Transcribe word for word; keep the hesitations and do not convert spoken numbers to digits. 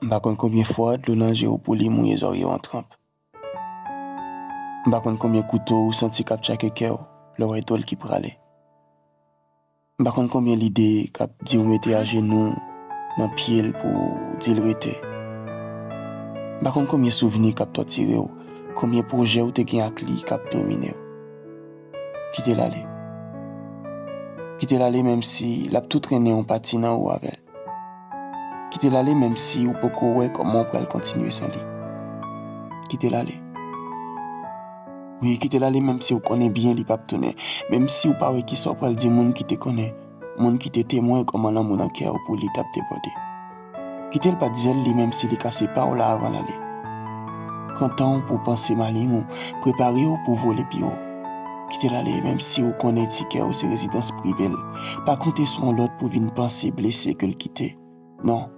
M pa konn konbyen fwa dlo nan je w pou li mouye zòrye w an tranp. M pa konn konbyen kouto ou santi k ap tchake kè w lè w wè dwòl ki prale. M pa konn konbyen lide k ap di w mete ajenou nan pye l pou w di l rete. M pa konn konbyen souvni k ap tòtire w, konbyen pwojè w te gen ak li k ap domine w. Kite l ale. Kite l ale menm si l ap tou trennen yon pati nan ou avè l. Kite l ale menm si ou poko wè kòman w pral kontinye san li. Kite l ale. Wi, kite l ale menm si w konnen byen li p ap tounen, menm si w pa wè kisa w pral di moun ki te konnen, moun ki te temwen kòman lanmou nan kè w pou li t ap debòde. Kite l bat zèl li menm si li ka separe w la avan l ale. Pran tan w pou w panse maleng ou, prepare w pou w vole pi wo. Kite l ale menm si w konnen ti kè w se rezidans prive l. Pa konte sou yon lòt pou vin panse blese ke l kite. Non,